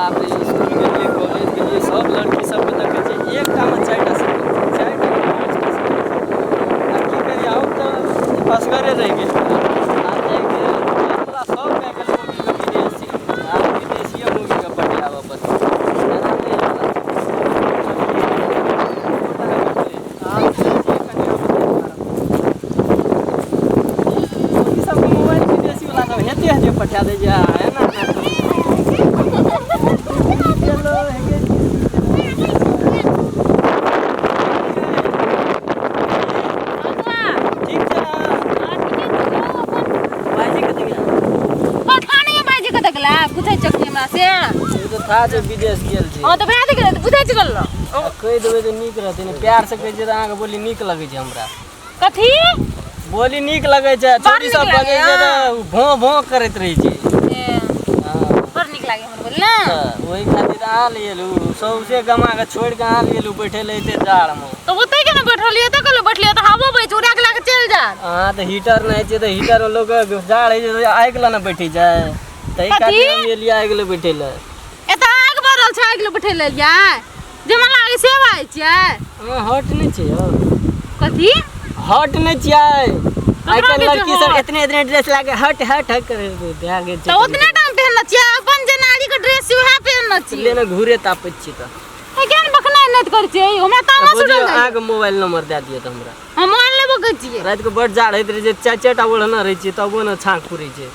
बाप रे, स्कूल गेलियै, कॉलेज गेलियै, सब लड़की सबके देखै छियै एकटामे चारिटा साइकिल छै, चारिटा पाँचटा साइकिल छै। आ की करियै, हम तऽ असगरे रहि गेलियै। आब जाइके घरवला सब भए गेल मौगीके विदेशी। आब विदेशिये मौगीके पटियाबऽ पड़तै, एना नहि होइवला छै। आब जाइ छियै कनिआँ। मौगी सबके मोबाइल विदेशी वला सब हेते हेते पठा दै छै। आ एना एना गेलो हेगे। ठीक छै ने? भाईजी कतऽ गेल? पता नहीं भाईजी कतऽ गेला, पूछै चखनी हमरा से। ओ तऽ था जे विदेश गेल छै। हँ, तऽ भए गेलै तऽ बुझै छी गेल। आ कहि देबै तऽ नीक रहतै ने। प्यार से कहै छियै तऽ अहाँके बोली नीक लगै छै हमरा। कथी? बोली नीक लगै छै। बड़ छौड़ी नीक सब बजै लागैया। छै तऽ भों भों करैत रहै छै। ए, हँ। बड़ नीक लागै हमर बोली ने? तऽ ओहि खातिर अहाँ लए एलहुँ, सौंसे गमा कऽ छोड़ि कऽ अहाँ लए एलहुँ बैठे लए एते जाड़मे। तऽ ओतै केना बैठलियै? तऽ कहलहुँ बैठलियै तऽ हवो बहै छै, उड़ा के लए कऽ चलि जायत। अहाँ तऽ हीटर नहि छै तऽ हीटरमे लोक जाड़ होइ छै तऽ आगि लए ने बैठै छै, ताहि कथी? खातिर हम एलियै आगि लए बैठे लए। एतऽ आगि बढ़ल छै, आगि लए बैठे लए एलियै? जे मन लागै से बाजै छियै। अहाँ हट नहि छै यौ। कथी? हट नहि छियै आइ ककरा काल्हि कहै छै लड़की सब हट? एतने एतने ड्रेस लागे हट हट हट करे भए गेल छै। तऽ ओतने टाइम पहिरने छियै, अपन जे नारी के ड्रेस छै उएह पहिरने छियै। लेने घूरे तापै छी तऽ ए, केहन बखनाइ नहि करै छियै हमरा तामस बुझियौ उठल जाइए। अहाँके मोबाइल नंबर दए दिअ तऽ हमरा। हम मोबाइल लेबो कहै छियै। रातिके बड जाड़ होइत रहै छै, चारि चारिटा ओढ़ने रहै छियै तबो ने छाँक पुरै छै।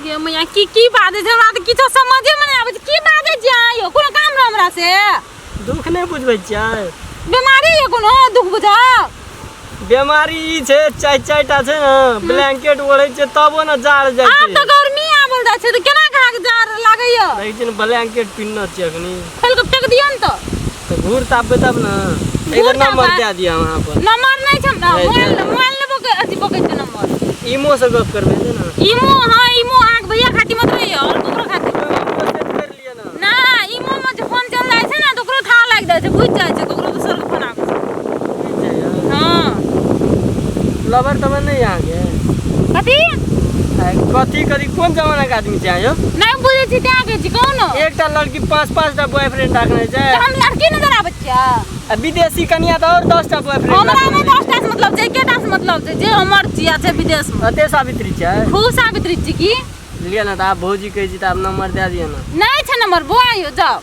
गे मैया, की की बाजै छै? हमरा तऽ किछो समझेमे नहि आबै छै, की बाजै छियै अहाँ यौ? कोनो काम रहै हमरा से? दुःख नहि बुझबै छियै? बीमारी यऽ कोनो दुःख बुझब? बेमारी ई छै, चारि चारिटा छै ने ब्लैंकेट ओढ़ै छै तबो ने जाड़ जाइ आब छै। तऽ गर्मी आबल जाइ छै तऽ केना कऽ अहाँके जाड़ लागैया? देखै छियै ने, ब्लैंकेट पिन्हने छियै अखनी। खोलि कऽ फेक दियौ ने। तऽ तऽ घूर तापबै तब ने। घूर एकर नंबर तापबै? दए दिअ अहाँ अपन। नंबर नहि छै हमरा। नहि मोबाइल छै। मोबाइल लेबो के अथी पकड़ि के नंबर। ईमो से गप करबै ने? ईमो, हाँ ईमो अहाँके भैया खातिर मत रहिए और ककरो खातिर। ईमो सेट कर लिअ ने। ना, ईमो में जे फोन चल जाइ छै ने तऽ ओकरो थाह लागि जाइ छै, बुझि जाइ छै ककरो दोसर के फोन आबै छै। बुझि जाइए। हँ। लवर तवर नहि अहाँके? कथी? आइ कथी कथी, कोन जमाना के आदमी छै अहाँ यौ? नहि बुझै छी तें कहै छी, कहू ने। एकटा लड़की पाँच पाँच टा बॉयफ्रेंड राखने छै। तऽ हम लड़की नजर आबै छियै? आ विदेशी कनिया तऽ और 10 टा बॉयफ्रेंड। हमरा नहि 10 टा से मतलब छै, एकेटा से मतलब छै जे हमर चिया छै विदेश में। कते सावित्री छै? खूब सावित्री छी की। लिअ ने तऽ, आब भौजी कहै छी तऽ आब नंबर दए दिअ ने। नहि छै नंबर बौआ यौ, जाउ।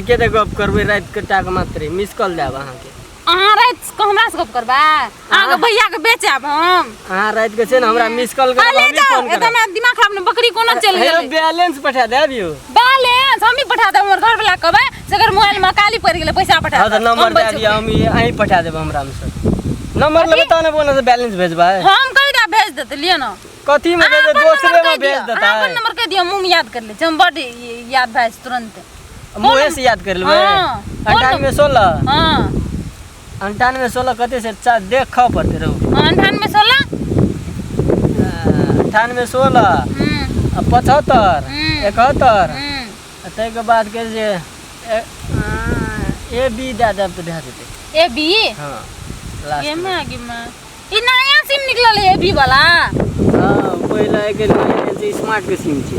एके तऽ गप करबै राति के टाक मात्रे, मिस कॉल देब अहाँके। अहाँ राति कऽ हमरा से गप करबै? अहाँके भैया के बेचायब हम? अहाँ राति के छै ने हमरा मिस कॉल करब, ले हमही जाओ। फोन एकदम करब। हमरा दिमाग खराब ने, बकरी कोना चलि हेलो गेलै। बैलेंस पठा देब यौ। बैलेंस हमही पठा देब, हमर घर वाला कहबै से अगर मोबाइल में काली पड़ि गेलै, पैसा पठा हँ तऽ देब। नंबर हम दए बचि दिअ, हम अहीं पठा देब। हमरा में से नंबर लेबै तहन बोना से बैलेंस भेजबै। हम कहि देब, भेज देतै, लिअ ने। कथी में अहाँ भेजबै? अपन दोसरे नंबर में कहि भेज दिअ। देतै। अहाँ अपन नंबर कहि दिअ, मुँह में याद कर लै छी हम, बड्ड याद भए जाइ छै तुरन्त। मुँहे से याद कर लेबै? हाँ। 98 16। हाँ। 98 16 कते से देखऽ पड़तै रहू। हाँ, 98 16। 98 16 आ 75 71 आ ताहिके बाद के जे ए बी दए देब तऽ भए जेतै। A B. हँ, लास्ट गे मे। माँ, गे माँ, ई नया सिम निकलल है ए बी वाला। हँ, पहिले आइ काल्हि स्मार्ट के सिम छै।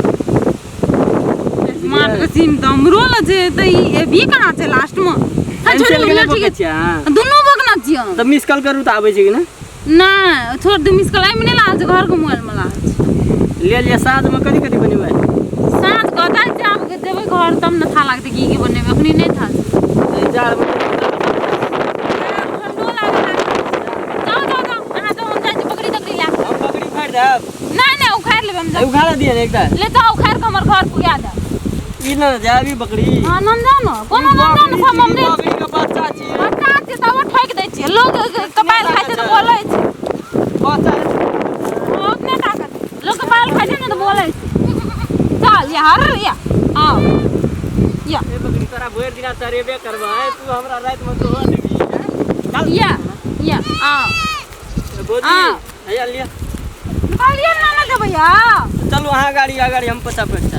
स्मार्ट के सिम तऽ हमरो लग छै, तऽ ई ए बी कहाँ छै लास्ट में? हाँ, छोड़ू, एनसेल के नहि ठीक पकड़ै है। छियै अहाँ? दुनू बकना छियै हम। तऽ मिस कॉल करू तऽ आबै छै कि नहि? नहि, छोड़ दू, मिस कॉल एहिमे नहि लागल छै, घरके मोबाइल में लागल छै। ले लिअ। साँझमे कथी कथी बनेबै? साँझ कऽ जाइ छै, आब जेबै घर तब ने था लागतै की की बनेबै, अखनी नहि था छै। तऽ जाड़मे ठंडो लागल। जाओ जाओ जाओ, अहाँ जाओ, हम जाइ छी बकरी तकरी लए कऽ। हम बकरी फाड़ि देब। नहि नहि, उखाड़ि लेबै हम, जाओ। उखाड़ा दिअ ने एकटा। ले जाओ, उखाड़ि कऽ हमर घर पुगा देब। ई ने जाबी बकरी। हाँ, नन जाओ ने, कोनो नन जाओ ने, सब हमरे। बकरी के बच्चा छियै। बच्चा छै तब ठोकि दै छियै, लोक कपाल खाइ छै तऽ बोलै छै। बच्चा। ओतने ताकत, लोक कपाल खाइ छै ने तऽ बोलै छै। चल यार, या आओ या। ए बकरी, तोरा भरि दिना चरेबे करबै, तू हमरा रातिमे दोहो देबही? चल। या या, आओ। भौजी। आ। हैया लिअ। कहलियै ना ना देबै या। चलू अहाँ गाड़ी अगाड़ी, हम पछा पछा।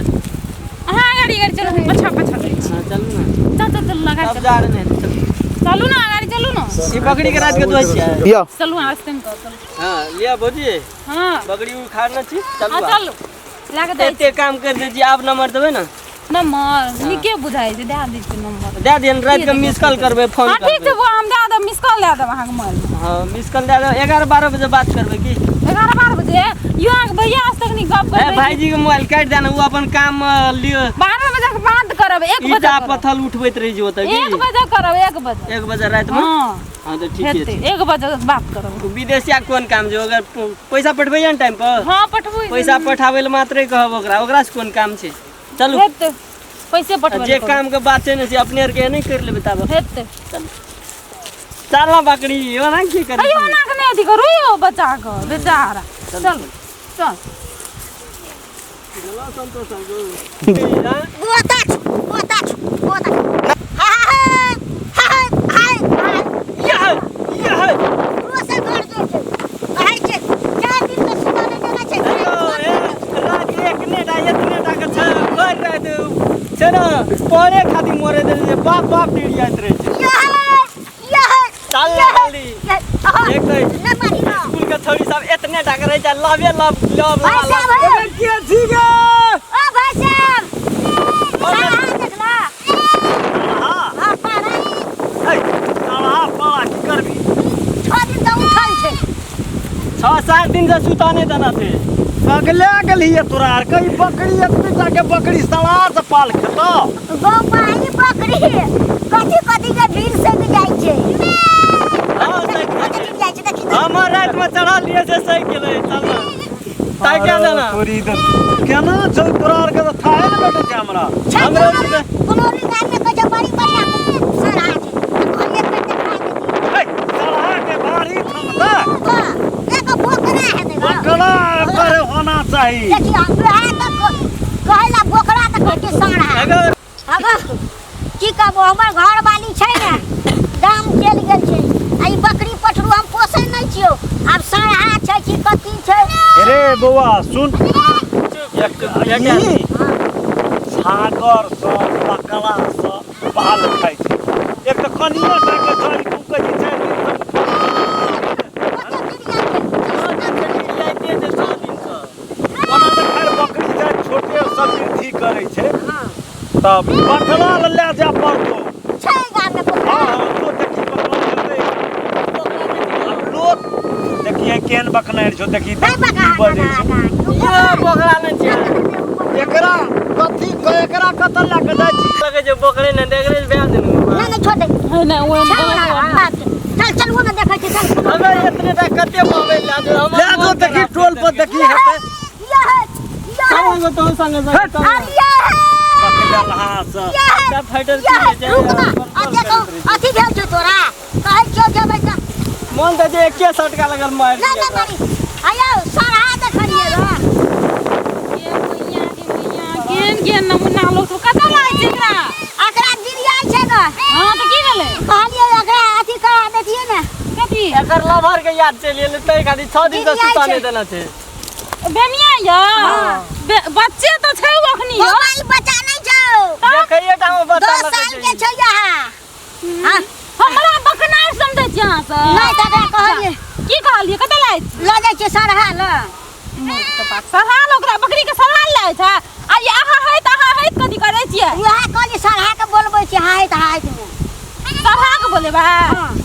अहाँ अगाड़ी गाड़ी चलू, हम पछा पछा जाइ छी। हाँ, चलू ने। चल चल चल, लगा। तब चल। जा रहे हैं, चलू। चलू ने, अगाड़ी चलू ने। ई बकरी के रात के दोहै छियै? यौ। चलू, अहाँ रास्ते में चलू। हाँ, लिअ भौजी। हाँ। बकरी उखाड़ने छी, चलू। हाँ। आब। चलू, लए कऽ जाइ छी। एते काम कर दै छी, आब नंबर देबै ने। नंबर नीके बुझाइ छै, दए दै छियै नंबर। दए दियन, राति के मिस कॉल करबै, फोन हाँ ठीक छै करबै। बौआ, हम दए देब, मिस कॉल दए देब अहाँके मोबाइल मे। हँ, मिस कॉल दए देब। 11-12 बजे बात करबै की? 11-12 बजे यो अहाँके भैया आज तक नहीं गप ए करबै। भाईजी के मोबाइल काटि दे ने, ओ अपन काम लिअ। 12 बजे के बाद करब, 1 बजे ईटा करब। पत्थर उठबैत रहै छै ओतऽ की? 1 बजे करब, 1 बजे। 1 बजे राति मे? हाँ। हाँ तऽ ठीके हेतै, छै। 1 बजे बात करब। ओ विदेशिया कोन काम छै? ओकर पैसा पठबैया ने टाइम पर? हाँ पठबै। पैसा पठाबै लए मात्रे कहब ओकरा, ओकरा से कोन काम छै? चलू हेतै, पैसे पठबै जे लए कहब। काम के बात छै ने से अपने आरके नहि करि लेबै ताबे। हेतै। चल ना बकरी, ओना की करै अयो छी? ओना के नहि अथी करू यौ बच्चा के बेचारा। चल चल। बहुत अच्छा, बहुत अच्छा, बहुत अच्छा। हा हा हा हा हा। यह यह रोसे घर जो छै, कहै छै 4 दिन तऽ सुतऽ नहि देने छै। हेलो, ए, राति एकने टा एतने टा के छै, भरि राति छै ने पढ़े खातिर मरे देल छै, बाप बाप डिरियाइत रहै छै। यह यह चल ना जल्दी। यह एक तऽ नहि मारी ना। स्कूल के छौड़ी सब एतने टा के रहै छै, लबे लब लब भाई लब। साहब हे। के छी गे? ओ भाई साहब, सारा देखला। हाँ। हाँ, पारा। ए, साला पाला की करबी? 6 दिन तऽ उठल छै। 6-7 दिन से सुता नहि देना छै। पगला गेलही तोरा आर के? ई बकरी एतनी टा के बकरी सला से पाल खेतो। गौ माई बकरी कथी कथी के भीड़ सैक जाइ छै। हाँ, सैक जाइ कथी छै। जाइ छै देखी तऽ। हमर राति में चढ़ल रहियै से सहि गेलै। चल ना ताकि देना। तोरी तऽ केना छौ तोरा आर के? तऽ थाहे ने भेटै छै हमरा। छै। हमरो कुनौरी गाम में कहै छै बड़ी बढ़िया सराह छै। कहलियै कते खा देती। ए, सलाह के भारी थमतै। वाह, एगो बोकरा हेतै गौ। बकरा पर होना चाही। देखी हम वएह तऽ कहै ला बोकरा तऽ कहै छै साँढ़ा। अगर अगर की कहबो, हमर घरवाली छै ने गाम चलि गेल छै, आ ई बकरी पठरू हम पोसै नहि छियौ। आब साँढ़ा छै कि कथी छै? रे बौआ सुन, चुप, ई छागर सँ बकरा सँ पाल खाइ छै। एक तऽ कनिये टा के छै, तू कहै छी 4 दिन से कते दिन जाइ छै? डिरियाइते छै 6 दिन से। ओना तऽ खैर बकरी जाइ छोटे सब वृद्धि करै छै, तऽ बकरा लए लए जाय पड़तौ। छै गाममे बोकरा? हाँ हाँ, तो देखी बकरा हेतै। आब लोक देखिए केहन बकनारि छौ, देखी नहि की बकरा बजै छै। यो बोकरा नहि छै। एकरा कथी एकरा कतऽ लए कऽ जाइ छी? लगै छै बोकरे नहि देखले भए देलू। नहि नहि, छोड़ दे। नहि नहि, ओहन छै गलत ना, बात। चल चल, ओ ने देखै छै, चल। हमे एतने टा कते मोबाइल लए जाउ? हमर लए जो मोन देखी खराब टोल पर छै। देखी हेतै। यह यह चल एगो तोहू संगे संगे चल। अरे यह बकलेलहा सँ। यह सब फाइटर यह की छै? रुक ना, आ देखो अथी भेल छौ तोरा, कहै छियौ जेबै तऽ। मोन तऽ जे एके सटका लगल मारि नहि नहि मारी। आयो सारा देखलियै रह। गे मैया, गे मैया, केहन केहन नमूना लोक सब कतऽ लागै छै एकरा? एकरा दिरियाइ छै ने। हाँ तऽ की भेलै? कहलियै एकरा अथी करा देतियै ने। कथी? एकर लभर के याद चलि गेलै ताहि खातिर 6 दिन से डिरियाइ सुता छै। नहि देना छै। बेमिया यौ, बच्चे तऽ छै ओ अखनी यौ। बौआ, ई बच्चा नहि छौ। देखैये टा मे बच्चा 10 लगै साल के छै। छै यहाँ। हाँ। हमरा बकनार समझै छी अहाँ सब? नहि तऽ एकरा कहलियै। की कहलियै? कतऽ लागै छी? लऽ जाइ छियै सरहा लऽ। सरहाल? ओकरा बकरी के सरहाल लागै छै? आ ई अहाँ हैत कथी करै छियै? उएह कहलियै, सरहा के बोलबै छियै हाइत हाइत मे। सरहा के बोलेबै?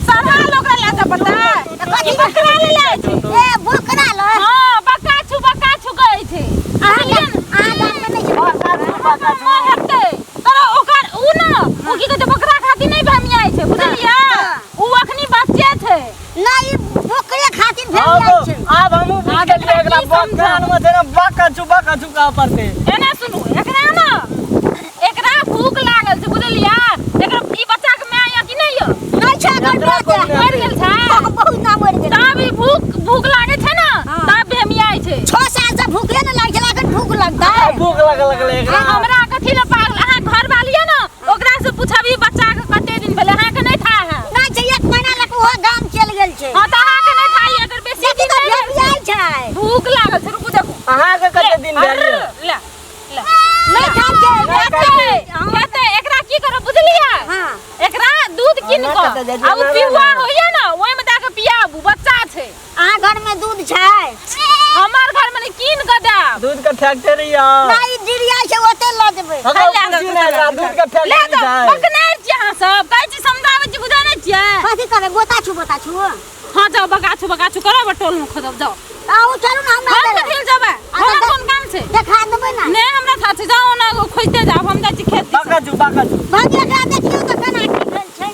सरहाल ओकरा लए जाय पड़तै? तऽ कथी? ई बकरा ले जाइ छै। ए बोकरा लऽ। हाँ, बक्का छु बक्का छु कहै छै। अहाँ अहाँ गाममे नहि छै बक्का नहि हेतै तर ओकर उ न उ की कहै छै, बकरा खातिर नहि भमियाइ छै, बुझलियै? उ अखनी बच्चे छै। नहि, ई बोकरे खातिर भेल आब जाइ छै। आब हमहूँ बुझि गेलियै, एकरा की समझब? बकरान मे छै ने बका छु बका छु कहऽ पड़तै। एना सुनू, एकरा न एकरा भूख लागल छै, बुझलियै? एकरा ई बच्चा के माय यऽ कि नहि यऽ? नहि छै एकर। एकरा बेटा कोन मरि गेल छै? बहुत ना मरि गेल। तब ई भूख भूख लागै छै ने हाँ। तब भेमियाइ छै। 6 साल से भूखे ने लागै छै, एखन भूख लगतै? भूख लगल लगलै एकरा। हमरा कथी लए पागल? अहाँ घर वाली यऽ ने, ओकरा से पूछब ई बच्चा के कते दिन भेलै। अहाँके नहि था है? नहि छै, 1 महीना लग ओहो गाम चलि गेल छै। हाँ तऽ अहाँके नहि था, एकर बेसी देखी दिन तऽ नहि भेल छै। भेटियाइ छै। भूख लागल छै, रुकू देखू। अहाँके कते दिन भेल अरे, यऽ? ले ले। नहि खाइ छै। हेतै हेतै, एकरा की करब बुझलियै? हाँ। एकरा दूध कीन ना कऽ कतऽ जाइ छै, आ उ ना, ना, पिउआ ना। होइया ने, ओहिमे दए कऽ पियाबू, बच्चा छै। अहाँ घरमे दूध छै? हमर घरमे नहि, कीन कऽ देब। दूध के फैक्ट्री यऽ। नहि, ई डिरियाइ छै। गोते लऽ जेबै। हमरा बुझी नहि एकरा दूध के ले फैक्ट्री जाओ छै। बकनार छियै अहाँ सब, कहै छी समझाबै छी, बुझै नहि छियै? कथी करबै? गोता छु, गोता छु। हाँ जाओ, बकाछू बकाछू करब टोल में खोदब, जाओ। अहूँ चलू ने हमरा हम लग। कथी लए जेबै? हमरा कोन काम छै? देखा देबै ने। नहि, हमरा था छै, जाओ ना खोजते जाओ, हम जाइ छी खेत दिस। बाका छु, बाका छु। भौजी, एकरा देखियौ तऽ केना की भेल छै।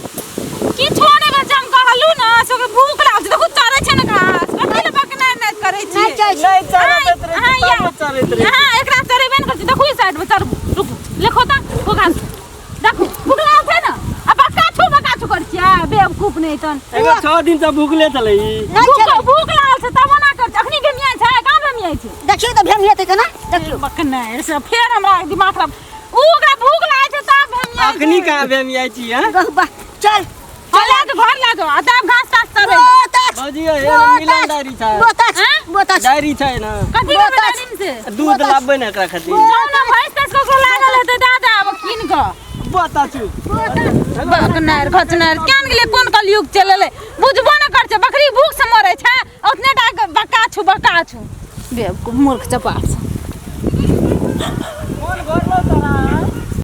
किछो नहि भेल छै, हम कहलहुँ ने से ओकरा भूख लागल छै, देखू चरै छै ने घास, कथी लए बकनाइ नहि करै छी? नहि चरै छै। नहि चरैत रहै अहाँ छै, या- तब चरैत रहै छै। अहाँ एकरा चरेबे ने करै छी, देखू ई साइड मे चरबू, रुकू, लिखो तऽ ओ घास देखू, भूख लागल छै ने, आ बका छु बका छु करै छियै, बेवकूफ नहि तन। एगो 6 दिन से भूखले छलै ई। नहि भूख छलै। भूख लागल छै तब ओना करै छै, अखनी भेमियाइ छै, कहाँ भेमियाइ छै? देखियौ तऽ भेमियेतै केना, देखियौ। बकनाइ से फेर हमरा दिमाग खराब, उ ओकरा भूख लागै छै तब भेमियाइ छै। अखनी कहाँ भेमियाइ छी, हैं? गह बा, चल। चल लए जाओ, घर लए जाओ, आ तब घास तास चरै लए। गोता छु, भौजी, हे गोता मिलन छु, डायरी छै। गोता छु, हैं? गोता छु। डायरी छै ने। कथी गोता लेबै छु। डायरी से? दूध लाबबै ने एकरा खातिर। जाउ ने, भैंस तैंस ककरो लागल हेतै, दए देब कीन कऽ। बता छु। बकनार खचनार केहन गेलै, कोन कलयुग चलि एलै, बुझबो नहि करै छै। बकरी भूख से मरै छै, ओतने टा के बका छु बका छु, बेवकूफ मूर्ख चपाट। कोन घर लो तोरा?